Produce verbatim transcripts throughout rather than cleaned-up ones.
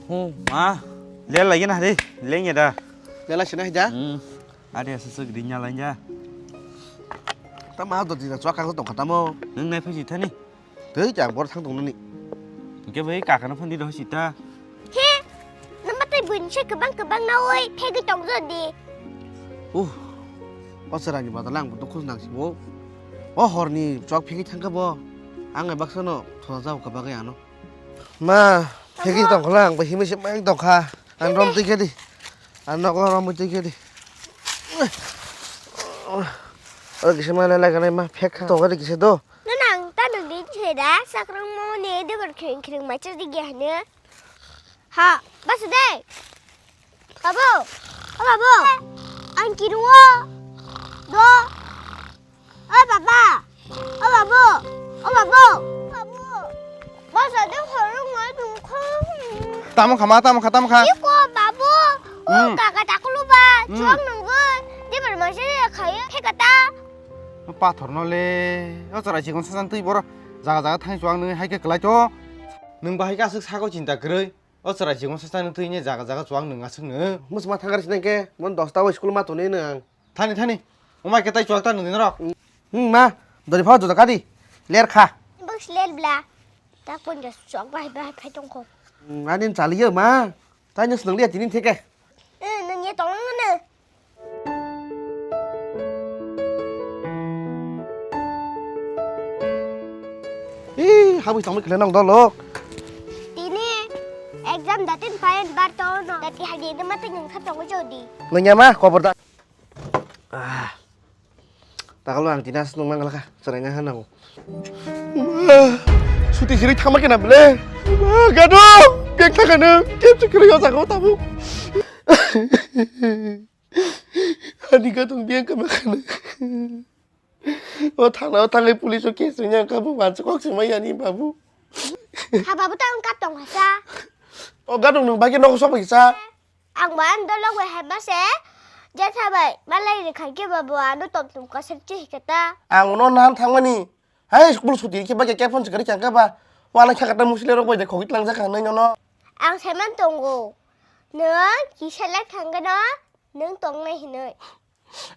Oh, ma, lel lagi na hari, leng ya da. Lel lagi sini aja. Hmm, ada sesuatu gerinya lain ya. Tama do dina cuak kang tong katamo. Neng nai phaji thani. Tei chang bor thang tong nani. Ke bai kakana phandi do sita. He, nama tei buin se kebang kebang na oi, phegi tong jodi. Uh, o serani badal ang bo dukhu nang simo. O horni cuak phegi thangka bo. Ang ai baksa no thola jao kebang ano. Ma, phegi tong khola ang bo himui se mang tong kha. Ang rom tui khe di. Ang nogo rom tui khe di. Oro kisa ma lai lai kanai ma phek kha tong khe di kisa do. Nang ta nang di cheda sakrang mo ne de kor khring khring ma chedi ge hane. Ha, bas de. Babu, o babu, ang kiruo. Do. O baba, o babu, o babu, babu. Bas de khorok ngai tong kho. Tamo kha ma, tamo kha, tamo kha. Iko babu, o Hmm. kaka takulu ba, Hmm. chuang nunggu. Di bar ma se khaye, he kata. Pathor no le, o chwrai chikon sasan twi boro jaga jaga thang chuang nung hai khe kwlai to. Nung bahai khe aswk sago chinta kwrwi. O chwrai chikon sasan twi ne jaga jaga chuang nung aswk nung. Musma thangar sinai khe, mon dosta o school ma tonwi nung ang. Thani thani. Omai khe tai chuak ta nung dinaro. Hmm, ma, dori pha juda kadi. Ler kha. Bus ler bla. Ta ponjas chuak bahai bahai phai tong kho. Hmm, ani chaliyo ma. Tai nung snung liya tini theke. Eh, nung ye tong nung. Ih, habis tongmani khlai nang dolok. Tini exam datin payen bar to no. Dati hagi de mate nung kha tongo jodi. Nung ya ma, khobor da. Ah. Takalo ang tini aswk nung nang kha, chwrai nang hanango. Suti siri thangma kena bele. Gado, bek thangano, kep se kiri yo jago tabu. Ani gadung biang kama khana. O thana o thangai police o case nya ka bu wansa kok se mai ani babu. Ha babu ta wng kap tong hasa. O gadung nung bagi nok sok bai sa. Ang bo ang dolok bai hai ma se. Jatha bai malai ri khai ke babu ano tom tom ka sep chi hikata. Ang no nan thangmani. Hai school suti ke bagi ke phone se kari chang ka ba. Wala kha kata musile rok bai de khogit lang jaka nai no no. Ang seman tongo. Nung kisa lek thang gano. Nung tongnai hinoi.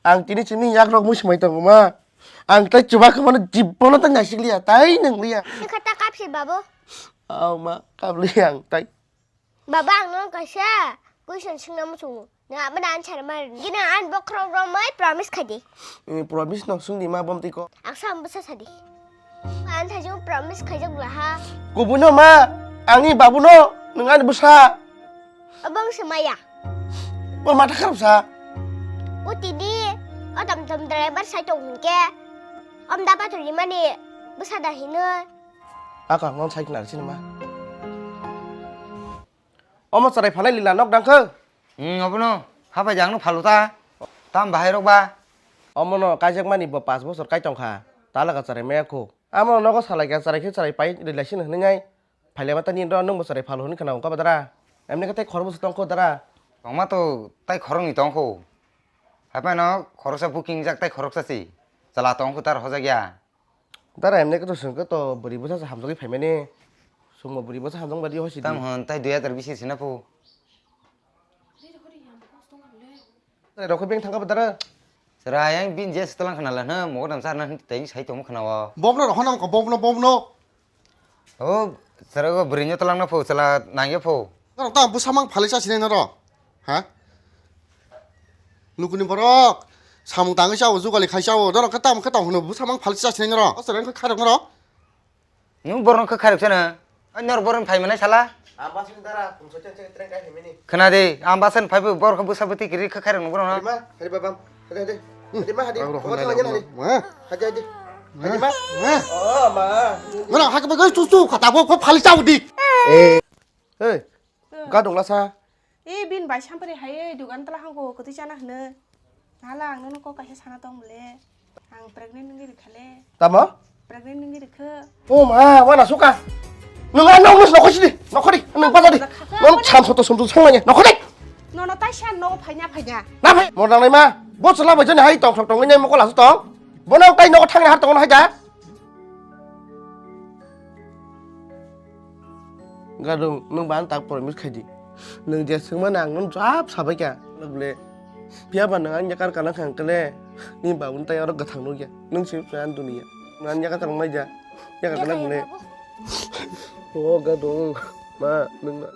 Ang tini chini yak rok musi mai tongo ma. Ang tai chuba khe mano jibbono tai naisik liya, tai nung liya. Nokha ta kapsi babu. Aw ma, kap liya ang tai. Baba ang nung kaisa question swngna muchungo. Nung abana answer ma rin. Gina an bokhorok romoi promise khai di. Eh, promise no swng di ma bom tiko. Ang sam bwsa sa di. Ang thajung promise khaijak bla ha. Kubuino ma, angni babuno, nung ani bwsa. Abang se maya. Bo matha kharap sa. O tini, o tom tom driver sai tong hingke. Om da pathor ni mani bwsa da hino. Aka ngon sai knar sini ma. Omo chwrai phalai lila nok dang khe? Hmm, obono. Habai jangno phalu ta. Tam bahai rok ba. Omono kaijakmani bo pash bochor kai tongkha. Talaga chwrai maya khu. Amo nogo salai kha chwrai khe chwrai pai relaxin hwnwi ngai. Phailai mata nini ro nwng bo chwrai phalu hwnwi khna wngkha ba dara. Emni khe tei khoroksa tongkho dara. Tongma to tai khoroknwi tongkho. Haiphano khoroksa booking jak tai khoroksa si. Chwla tongkho tar hojak ya. Dara emne khe to swngkhe to bwrwi bwsa se hamjagwi phaimani. Chwngbo bwrwi bwsa hamjak badi hosi di. Tam hwn tai dui hazar bisi sina phu. Rokhe beng thangkha dara. Chwrai yang bin je swtlang khna la hna mo dam sar na tai sai tong khna wa. Bobno rohon am ko bobno bobno. O chwrai go bwrwi no tlang na phu chwla nang ye phu. Norok tamo bwsa mang phalwi chasinai norok? Ha? Lukuni borok samung tangwi chao, jugali khai chao, norok khe tamo khe tong hwno bwsa mang phalwi chasinai norok? O chwrai wngkha khairok norok? Nwng borok khe khairok chana? Ai norok borok phai manai sala? Ang bus ni dara, pungso cheng cheng train kai himini. Khna de, ang bus ni phai bo borok khe bwsa bwtwi kiri khe khairok nwng borok no. Rima, hari babam. Hadi, hadi. Hadi, ma, hadi. Ang rokho Koma nai tengah rokho. Hadi. Ma. Hadi, hadi. Hadi, ma. Ma. Oh, ma. Mana hak bagai tu tu kata bo ko phali chau di. Eh. Hei. Gadong lasa. Eh, bin bai sampari hai, eh, dugan tala hango koti chana hne. Nala ang nono kok kaisa sana tong bole. Ang pregnant ngi rikha le. Tamo? Pregnant ngi rikha. O ma, wana suka. Nung ano nus nokho sidi, nokho di, nung baja di. Nung sam soto sumtu song nanya, nokho di. Nono tai san no phainya phainya. Na phai, mo dang nai ma. Bo chwla bai jani hai tong thok tong nai mo kola tong. Bo nang tai nokho thang har tong hai da. Gadung, nung ban tak promise khai di. Nwng je swngmani ang nwng jab sabaikha, bwle. Phiyaba nwng ang yakar kana khang kle, ni babuni tai oro gathang nukya. Nwng simi phai ang duniya. Nwng ang yakar kana naija. Yakar kana bwle. O gadung. Ma, nwng ma.